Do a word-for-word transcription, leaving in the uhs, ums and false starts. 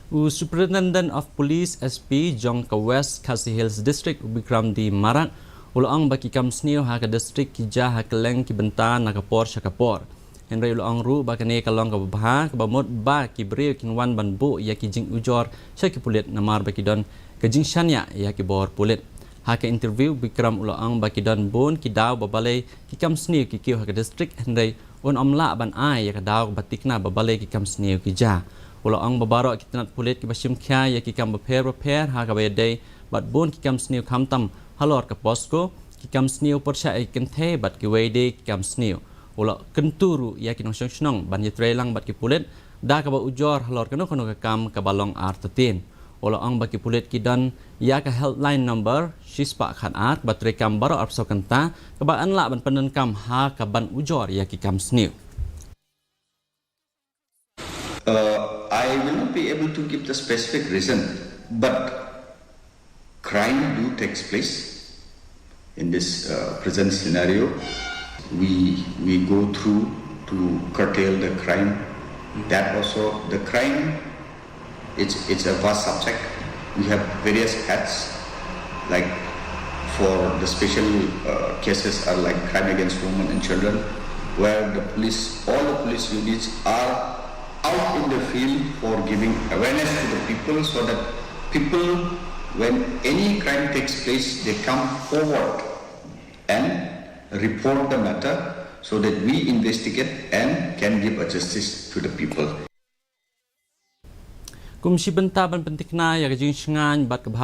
U Superintendent of Police, S P, jong ka West Khasi Hills District, u Bikram D Marak, u la ong ba ki kam sniew ha ka district ki jia ha kylleng ki bynta na ka por sha ka por. Hynrei u la ong ruh ba kane ka long kaba bha, kaba mut ba ki briew kin wan ban buh ïa ki jingujor sha ki pulit namar ba ki don ka jingshaniah ïa ki bor pulit. Ha ka interview, Bikram u la ong ba ki don bun ki daw ba balei ki kam sniew ki kiew ha ka district, hynrei un ym lah ban ai ïa ka daw ba tikna ba balei ki kam sniew ki jia. U la ong ba baroh ki tnat pulit kiba shim khia ïa ki kam bapher bapher ha kaba ïadei bad bun ki kam sniew, khamtam halor ka POCSO, ki kam sniew pyrshah ïa ki kynthei bad kiwei de ki kam sniew. U la kyntu ruh ïa ki nongshong shnong ban ïatrei lang bad ki pulit da kaba ujor halor kano kano ka kam kaba long artatien. U la ong ba ki pulit ki don ïa ka helpline number shispah khatar ba treikam baroh arphew kynta, kaba yn lah ban pyndonkam ha ka ban ujor ïa ki kam sniew. Uh, I will not be able to give the specific reason, but crime do takes place in this uh, present scenario. We we go through to curtail the crime. That also the crime, it's it's a vast subject. We have various heads, like for the special uh, cases are like crime against women and children, where the police, all the police units are out in the field for giving awareness to the people so that people, when any crime takes place, they come forward and report the matter so that we investigate and can give a justice to the people. Kum shi bynta ban pyntikna ïa ka jingshngaiñ bad ka